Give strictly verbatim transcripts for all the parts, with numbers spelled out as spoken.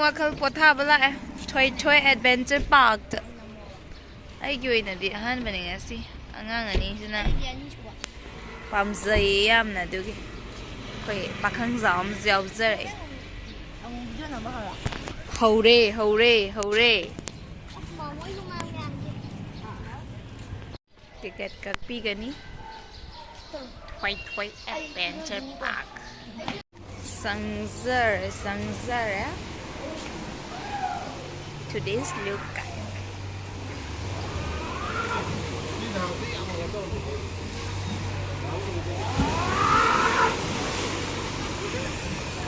ꯋꯥꯈꯜ ꯄꯣꯊꯥꯕ ꯂꯥꯛꯑꯦ ꯊꯣꯏꯊꯣꯏ ꯑꯦꯗꯚꯦꯟꯆꯔ ꯄꯥꯔꯛꯇ꯫ ꯑꯩꯒꯤ ꯑꯣꯏꯅꯗꯤ ꯑꯍꯥꯟꯕꯅꯦ ꯉꯁꯤ꯫ ꯑꯉꯥꯡ ꯑꯅꯤꯁꯤꯅ ꯄꯥꯝꯖꯩꯌꯦ ꯌꯥꯝꯅ, ꯑꯗꯨꯒꯤ ꯑꯩꯈꯣꯏ ꯄꯥꯈꯪꯖꯥꯎ ꯑꯃꯁꯨ ꯌꯥꯎꯖꯔꯛꯑꯦ꯫ ꯍꯧꯔꯦ, ꯍꯧꯔꯦ, ꯍꯧꯔꯦ꯫ ꯇꯤꯀꯦꯠ ꯀꯛꯄꯤꯒꯅꯤ꯫ Thoithoi adventure park. ꯆꯪꯖꯔꯦ, ꯆꯪꯖꯔꯦ꯫ Today's look.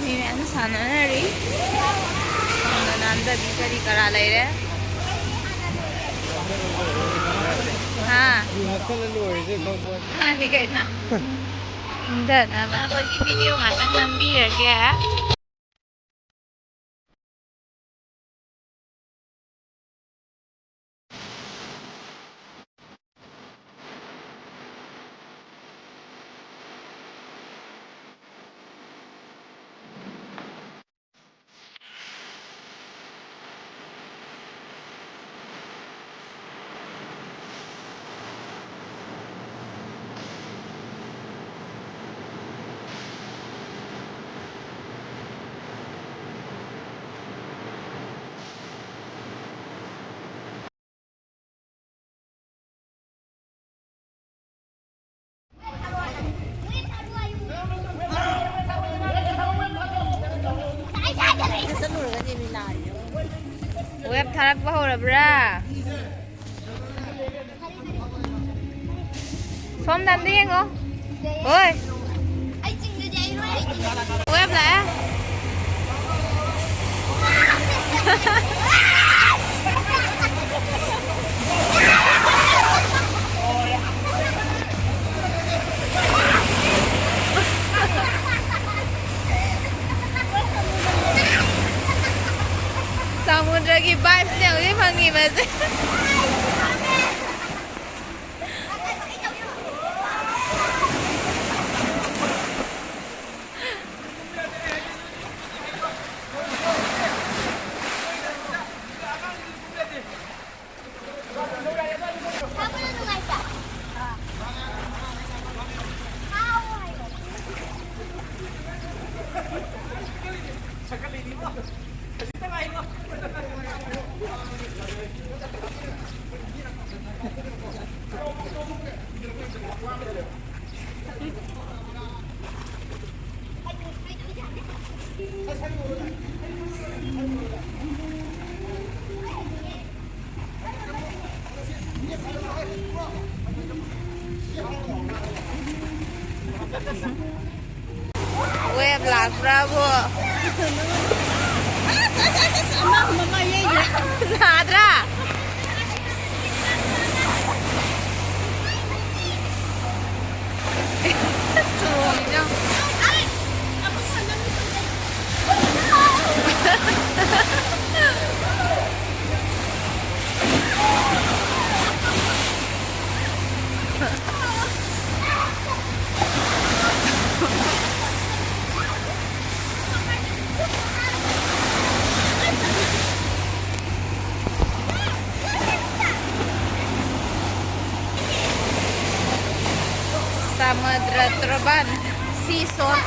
ꯃꯤ ꯃꯌꯥꯝ ꯁꯥꯟꯅꯅꯔꯤ꯫ ꯁꯣꯝꯗ ꯅꯥꯟꯗꯕꯤ ꯀꯔꯤ ꯀꯔꯥ ꯂꯩꯔꯦ꯫ ꯍꯥ? ꯃꯥꯅꯤ ꯀꯩꯅꯣ꯫ ꯏꯪꯊꯅꯕ ꯑꯩꯈꯣꯏꯒꯤ ꯚꯤꯗꯤꯑꯣ ꯉꯥꯛꯇꯪ ꯅꯝꯕꯤꯔꯒꯦ꯫ ꯋꯦꯕ ꯊꯥꯔꯛꯄ ꯍꯧꯔꯕ꯭ꯔꯥ? ꯁꯣꯝꯗ ꯑꯝꯇ ꯌꯦꯡꯉꯣ꯫ ꯍꯣꯏ꯫ ꯋꯦꯕ ꯂꯥꯛꯑꯦ꯫ ꯁꯃꯨꯗ꯭ꯔꯒꯤ ꯚꯥꯏꯕꯁꯅꯦ ꯍꯧꯖꯤꯛ ꯐꯪꯉꯤꯕꯁꯦ꯫ ꯋꯦꯕ ꯂꯥꯛꯄ꯭ꯔꯥꯕꯣ? ꯑꯃ ꯃꯃꯥ ꯌꯩꯈ꯭ꯔꯦ꯫ ꯅꯥꯗ꯭ꯔꯥ? ꯆꯣꯡꯉꯤꯗꯣ꯫ Samudra Troban, seashore.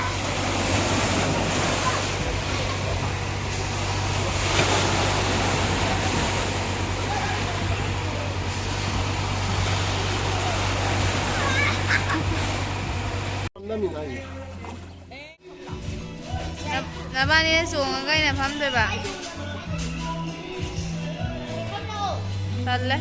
ꯅ-, ꯅꯕꯥꯅꯤꯅ ꯆꯣꯡꯉꯒ ꯑꯩꯅ ꯐꯝꯗꯣꯏꯕ꯫ ꯇꯜꯂꯦ꯫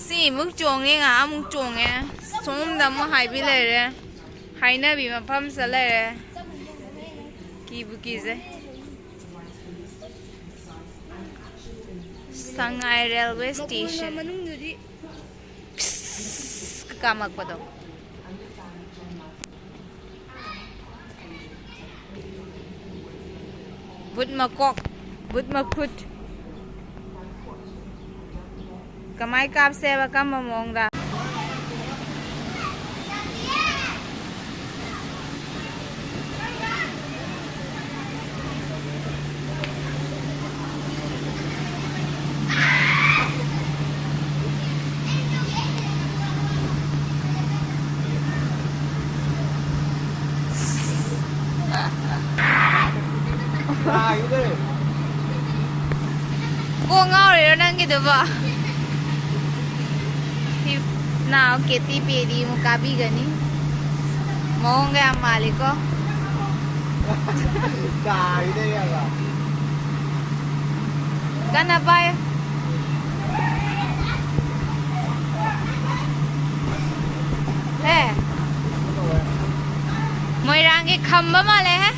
ꯁꯤ ꯑꯃꯨꯛ ꯆꯣꯡꯉꯦ, ꯉꯥꯏꯍꯥꯛ ꯑꯃꯨꯛ ꯆꯣꯡꯉꯦ꯫ ꯁꯣꯝꯗ ꯑꯃꯨꯛ ꯍꯥꯏꯕꯤ ꯂꯩꯔꯦ꯫ ꯍꯥꯏꯅꯕꯤ ꯃꯐꯝꯁꯤꯗ ꯂꯩꯔꯦ꯫ ꯀꯤꯕꯨ ꯀꯤꯖꯩ꯫ ꯁꯉꯥꯏ ꯔꯦꯜꯋꯦ ꯁ꯭ꯇꯦꯁꯟ꯫ ꯃꯅꯨꯡꯗꯗꯤ ꯐꯤꯁ ꯀꯥꯝꯃꯛꯄꯗꯣ꯫ ꯕꯨꯠ ꯃꯀꯣꯛ, ꯕꯨꯠ ꯃꯈꯨꯠ꯫ ꯀꯃꯥꯏ ꯀꯥꯞꯁꯦꯕ, ꯀꯔꯝꯕ ꯃꯑꯣꯡꯗ? ꯀꯣꯛ ꯉꯥꯎꯔꯤꯔꯣ ꯅꯪꯒꯤꯗꯨꯕꯣ? ꯅꯥꯎ ꯀꯦꯇꯤ ꯄꯦꯔꯤ ꯑꯃꯨꯛ ꯀꯥꯕꯤꯒꯅꯤ꯫ ꯃꯑꯣꯡꯒ ꯌꯥꯝ ꯃꯥꯜꯂꯤꯀꯣ꯫ ꯇꯥꯈꯤꯗꯣꯏꯅꯦꯕ꯫ ꯀꯟꯅ ꯄꯥꯏꯌꯨ꯫ ꯍꯦ꯫ ꯃꯣꯏꯔꯥꯡꯒꯤ ꯈꯝꯕ ꯃꯥꯜꯂꯦꯍꯦ꯫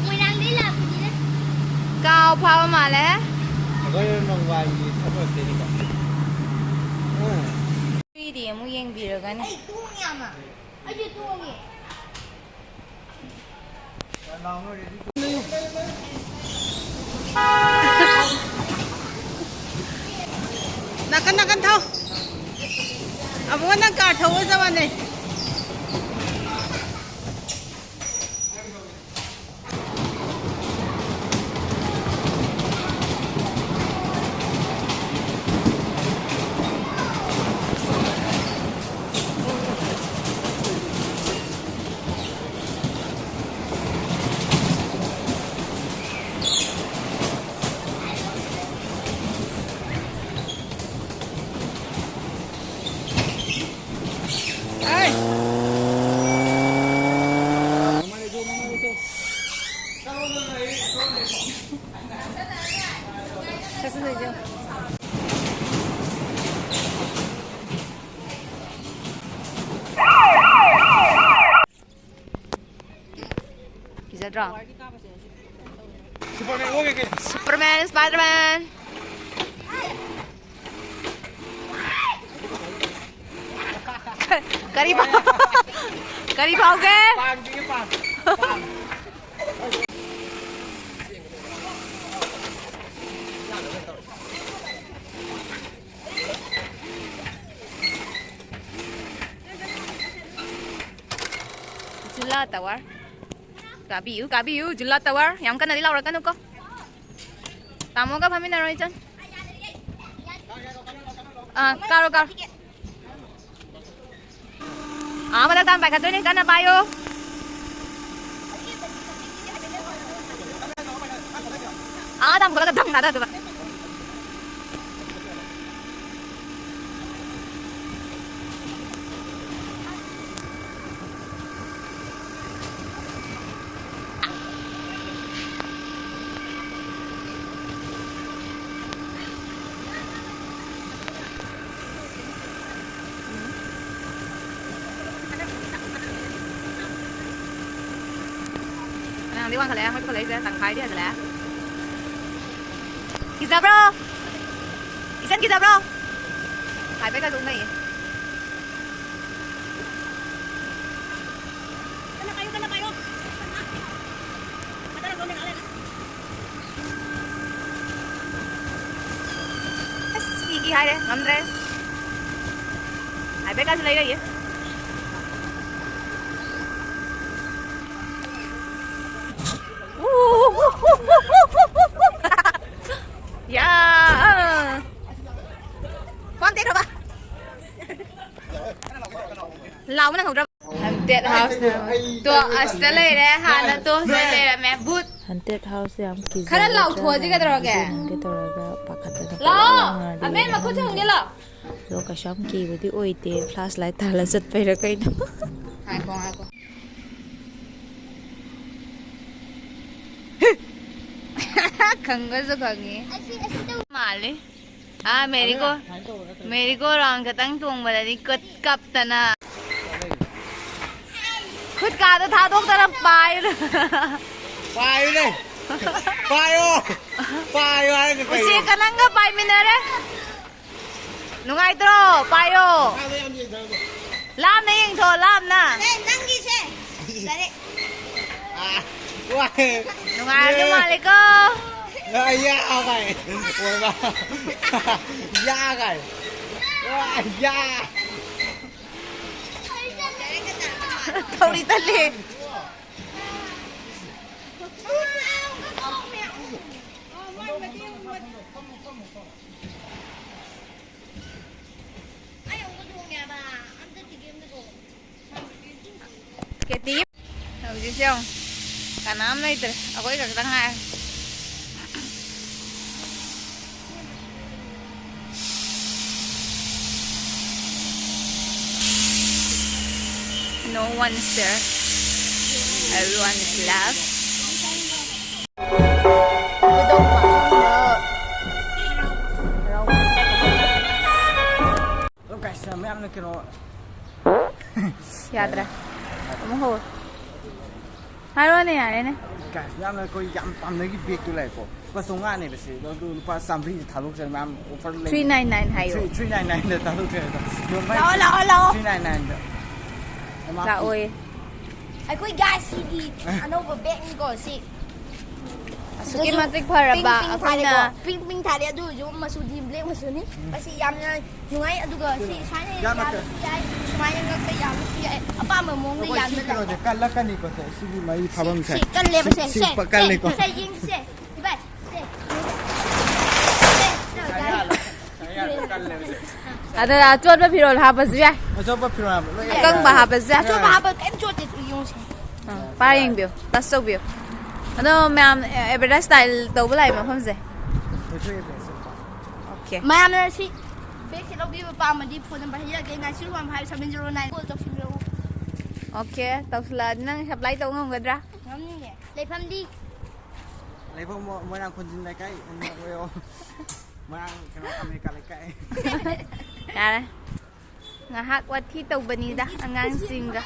ꯃꯣꯏꯔꯥꯡꯗꯩ ꯂꯥꯛꯄꯅꯤꯅ꯫ ꯀꯥꯎ ꯐꯥꯕ ꯃꯥꯜꯂꯦꯍꯦ꯫ ꯑꯩꯈꯣꯏ ꯅꯣꯡꯕꯥꯜꯒꯤ ꯊꯕꯛꯇꯤꯅꯤꯀꯣ꯫ ꯎꯝ꯫ ꯁꯤꯗꯤ ꯑꯃꯨꯛ ꯌꯦꯡꯕꯤꯔꯒꯅꯤ꯫ ꯑꯩ ꯇꯣꯡꯉꯦ ꯑꯃ꯫ ꯑꯩꯁꯨ ꯇꯣꯡꯉꯦ꯫ ꯅꯥꯀꯟ ꯅꯥꯀꯟ ꯊꯧ꯫ ꯑꯃꯨꯛ ꯅꯪ ꯀꯥꯔ ꯊꯧꯕ ꯆꯞ ꯃꯥꯟꯅꯩ꯫ ꯀꯤꯖꯗ꯭ꯔꯣ? ꯁꯨꯄꯔꯃꯦꯟ ꯑꯣꯟꯒꯦ ꯀꯩꯅꯣ꯫ Superman, Spider-Man. ꯀꯔꯤ ꯐꯥꯎ-, ꯀꯔꯤ ꯐꯥꯎꯒꯦ? ꯄꯥꯡꯗꯤꯌꯦ, ꯄꯥꯡ꯫ ꯄꯥꯡ꯫ ꯖꯨꯂꯥ ꯇꯥꯋꯔ꯫ ꯀꯥꯕꯤꯌꯨ, ꯀꯥꯕꯤꯌꯨ, ꯖꯨꯂꯥ ꯇꯥꯋꯔ꯫ ꯌꯥꯝ ꯀꯟꯅꯗꯤ ꯂꯥꯎꯔꯛꯀꯅꯨꯀꯣ꯫ ꯇꯥꯃꯣꯒ ꯐꯝꯃꯤꯟꯅꯔꯣ, ꯏꯆꯟ꯫ ꯑꯥ, ꯀꯥꯔꯣ, ꯀꯥꯔꯣ꯫ ꯑꯥ, ꯃꯊꯛ ꯇꯥꯟꯅ ꯄꯥꯏꯈꯠꯇꯣꯏꯅꯦ, ꯀꯟꯅ ꯄꯥꯏꯌꯣ꯫ ꯑꯥ, ꯇꯥꯟꯅ ꯄꯨꯈꯠꯂꯒ ꯙꯝ ꯀꯥꯗꯗꯨꯕ꯫ ꯋꯥꯡꯈꯠꯂꯛꯑꯦ, ꯃꯣꯏ ꯄꯨꯈꯠꯂꯛꯏꯁꯦ ꯇꯪꯈꯥꯏꯗꯤ ꯍꯦꯟꯖꯜꯂꯛꯑꯦ꯫ ꯀꯤꯖꯕ꯭ꯔꯣ? ꯏꯆꯟ ꯀꯤꯖꯕ꯭ꯔꯣ? ꯍꯥꯏꯐꯦꯠꯀꯁꯨ ꯎꯅꯩꯌꯦ꯫ ꯑꯁ, ꯀꯤ ꯀꯤ ꯍꯥꯏꯔꯦ, ꯉꯝꯗ꯭ꯔꯦ꯫ ꯍꯥꯏꯐꯦꯠꯀꯁꯨ ꯂꯩꯔꯛꯏꯌꯦ꯫ ꯌꯥ! ꯈ꯭ꯋꯥꯡ ꯇꯦꯛꯈ꯭ꯔꯕ? ꯂꯥꯎꯕ ꯅꯪꯍꯧꯗ꯭ꯔꯕ? Haunted house ꯇꯣ ꯑꯁꯤꯗ ꯂꯩꯔꯦ꯫ ꯍꯥꯟꯅ ꯇꯣ ꯁꯤꯗ ꯂꯩꯔꯝꯃꯦ꯫ ꯚꯨꯠ꯫ Haunted house ꯌꯥꯝ ꯀꯤꯖꯩ꯫ ꯈꯔ ꯂꯥꯎꯊꯣꯛꯑꯁꯤ ꯀꯩꯗꯧꯔꯒꯦ? ꯅꯪꯒꯦ ꯇꯧꯔꯒ ꯄꯥꯈꯠꯇꯅ ꯂꯥꯛꯑꯣ꯫ ꯀꯣꯏꯂꯥꯎ ꯂꯥꯎꯅꯔꯤ ꯑꯕꯦꯝꯃ, ꯈꯨꯠꯁꯦ ꯍꯥꯟꯅ꯫ ꯍꯨꯝꯖꯤꯜꯂꯣ꯫ ꯑꯗꯣ ꯀꯩꯁꯨ ꯌꯥꯝ ꯀꯤꯕꯗꯤ ꯑꯣꯏꯗꯦ, flashlight ꯊꯥꯜꯂ ꯆꯠꯄꯩꯔ ꯀꯩꯅꯣ꯫ ꯉꯥꯏꯈꯣ, ꯉꯥꯏꯈꯣ꯫ ꯈꯪꯕꯁꯨ ꯈꯪꯉꯤ꯫ ꯃꯥꯜꯂꯤ꯫ ꯑꯥ, ꯃꯦꯔꯤꯒꯣ, ꯃꯦꯔꯤꯒꯣ ꯔꯥꯎꯟ ꯈꯛꯇꯪ ꯇꯣꯡꯕꯗꯗꯤ ꯀꯨꯠ ꯀꯞꯇꯅ꯫ ꯈꯨꯠꯀꯥꯗꯣ ꯊꯥꯗꯣꯛꯇꯅ ꯄꯥꯏꯔ-꯫ ꯄꯥꯏꯌꯨꯅꯦ꯫ ꯄꯥꯏꯌꯣ꯫ ꯄꯥꯏꯌꯣ ꯍꯥꯏꯔꯒ ꯀꯩꯅꯣ? ꯎꯆꯦꯛꯀ ꯅꯪꯒ ꯄꯥꯏꯃꯤꯟꯅꯔꯦ꯫ ꯅꯨꯡꯉꯥꯏꯇ꯭ꯔꯣ? ꯄꯥꯏꯌꯣ꯫ ꯃꯈꯥꯗ ꯌꯥꯝ ꯌꯦꯡꯊꯕꯗꯣ꯫ ꯂꯥꯞꯅ ꯌꯦꯡꯊꯣꯛꯑꯣ, ꯂꯥꯞꯅ꯫ ꯁꯦ, ꯅꯪꯒꯤꯁꯦ꯫ ꯀꯔꯤ? ꯑꯥ, ꯋꯥꯏ꯫ ꯅꯨꯡꯉꯥꯏꯔꯗꯤ ꯑꯦ꯫ ꯃꯥꯜꯂꯦꯀꯣ꯫ ꯑꯥ, ꯌꯥ ꯀꯥꯏ꯫ ꯑꯣꯏꯕ꯫ ꯌꯥ ꯀꯥꯏ꯫ ꯑꯥ, ꯌꯥ꯫ ꯊꯧꯔꯤ ꯇꯠꯂꯦ꯫ ꯀꯦꯇꯤ, ꯍꯧꯖꯤꯛꯁꯦ ꯌꯦꯡꯉꯨ, ꯀꯅꯥꯝ ꯂꯩꯇ꯭ꯔꯦ, ꯑꯩꯈꯣꯏ ꯈꯛꯇ ꯉꯥꯏꯔꯦ꯫ No one is there. Everyone is left. Hello guys, ꯃꯌꯥꯝꯅ ꯀꯩꯅꯣ꯫ ꯌꯥꯗ꯭ꯔꯦ꯫ ꯑꯃꯨꯛ ꯍꯧꯔꯣ꯫ ꯍꯥꯏꯔꯣꯅꯦ, ꯌꯥꯔꯦꯅꯦ꯫ Guys, ꯌꯥꯝꯅ ꯑꯩꯈꯣꯏ ꯌꯥꯝ ꯄꯥꯝꯅꯒꯤ ꯕꯦꯒꯇꯨ ꯂꯩꯀꯣ꯫ ꯂꯨꯄꯥ ꯆꯥꯝꯃꯉꯥꯅꯦꯕ ꯁꯤ, ꯑꯗꯨ ꯂꯨꯄꯥ ꯆꯥꯝꯃꯔꯤꯗ ꯊꯥꯗꯣꯛꯆꯔꯦ ꯃꯌꯥꯝ, ꯑꯣꯐꯔ ꯂꯩ꯫ Three nine nine ꯍꯥꯏꯌꯣ꯫ Three nine nine ꯗ ꯊꯥꯗꯣꯛꯆꯔꯦ ꯑꯗꯣ꯫ ꯂꯥꯛꯑꯣ, ꯂꯥꯛꯑꯣ, ꯂꯥꯛꯑꯣ꯫ Three nine nine ꯗ꯫ ꯂꯥꯛꯑꯣꯏ꯫ ꯑꯩꯈꯣꯏ ꯒꯥꯏꯁ ꯁꯤꯗꯤ ꯑꯅꯧꯕ ꯕꯦꯒꯅꯤꯀꯣ ꯁꯤ꯫ ꯑꯁꯨꯛꯀꯤ ꯃꯇꯤꯛ ꯐꯔꯕ ꯑꯩꯈꯣꯏꯅ ꯄꯤꯡ ꯄꯤꯡ ꯊꯥꯔꯦ ꯑꯗꯨ ꯑꯣꯏꯔꯁꯨ ꯃꯆꯨꯗꯤ ꯕ꯭ꯂꯦꯛ ꯃꯆꯨꯅꯤ꯫ ꯃꯁꯤ ꯌꯥꯝꯅ ꯅꯨꯡꯉꯥꯏ꯫ ꯑꯗꯨꯒ ꯁꯤ ꯁꯨꯃꯥꯏꯅ ꯌꯥꯝꯅ ꯌꯥꯕꯁꯨ ꯌꯥꯏ, ꯁꯨꯃꯥꯏꯅ ꯉꯛꯇ ꯌꯥꯕꯁꯨ ꯌꯥꯏ꯫ ꯑꯄꯥꯝꯕ ꯃꯑꯣꯡꯗ ꯑꯩꯈꯣꯏ ꯁꯤ ꯌꯥꯕ ꯂꯩ꯫ ꯀꯩꯅꯣꯁꯦ ꯀꯜꯂꯛꯀꯅꯤꯀꯣ ꯁꯦ, ꯁꯤꯒꯤ ꯃꯔꯤ ꯐꯥꯐꯝꯁꯦ꯫ ꯁꯤ ꯀꯜꯂꯦꯕ ꯁꯦ꯫ ꯁꯤ ꯁꯦ, ꯄ-, ꯀꯜꯂꯦꯀꯣ꯫ ꯁꯦ ꯌꯦꯡꯁꯦ꯫ ꯏꯕꯥꯏ, ꯁꯦ꯫ ꯀꯜꯂꯦꯕ ꯁꯦ꯫ ꯑꯗ ꯑꯆꯣꯠꯄ ꯐꯤꯔꯣꯜ ꯍꯥꯞꯄꯁꯨ ꯌꯥꯏ꯫ ꯑꯆꯣꯠꯄ ꯐꯤꯔꯣꯜ ꯍꯥꯞꯄ ꯂꯣꯏ ꯑꯀꯪꯕ ꯍꯥꯞꯄꯁꯨ ꯌꯥꯏ꯫ ꯑꯆꯣꯠꯄ ꯍꯥꯞꯄ ꯀꯩꯝ ꯆꯣꯠꯇꯦ꯫ ꯌꯦꯡꯉꯨꯁꯦ꯫ ꯑꯥ, ꯄꯥꯔ ꯌꯦꯡꯕꯤꯌꯨ, ꯇꯁ ꯇꯧꯕꯤꯌꯨ꯫ ꯑꯗꯣ ꯃꯌꯥꯝ ꯑꯦꯗꯚꯔꯇꯥꯏꯁ ꯁ꯭ꯇꯥꯏꯜ ꯇꯧꯕ ꯂꯥꯛꯏ ꯃꯐꯝꯁꯦ꯫ ꯂꯣꯏꯊꯣꯛꯑꯦ ꯁꯦ꯫ Okay. ꯃꯌꯥꯝꯅ ꯁꯤ ꯕꯦꯒꯁꯦ ꯂꯧꯕꯤꯕ ꯄꯥꯝꯃꯗꯤ ꯐꯣꯟ ꯅꯝꯕꯔ ꯍꯥꯏꯖꯔꯛꯀꯦ, nine six one five seven zero nine call ꯇꯧꯁꯤꯟꯕꯤꯔꯛꯎ꯫ Okay, ꯇꯧꯁꯤꯜꯂꯛꯑꯗꯤ ꯅꯪ ꯁꯄ꯭ꯂꯥꯏ ꯇꯧ ꯉꯝꯒꯗ꯭ꯔꯥ? ꯉꯝꯅꯤꯌꯦ꯫ ꯂꯩꯐꯝꯗꯤ ꯂꯩꯐꯝ ꯃꯣ-, ꯃꯣꯏꯔꯥꯡ ꯈꯣꯟꯖꯤꯟ ꯂꯩꯀꯥꯏ, ꯎꯝ, ꯑꯣꯏꯌꯣ꯫ ꯃꯣꯏꯔꯥꯡ ꯀꯩꯅꯣ ꯑꯃꯦꯔꯤꯀꯥ ꯂꯩꯀꯥꯏ꯫ ꯌꯥꯔꯦ꯫ ꯉꯥꯏꯍꯥꯛ ꯋꯥꯊꯤ ꯇꯧꯕꯅꯤꯗ ꯑꯉꯥꯡꯁꯤꯡꯒ꯫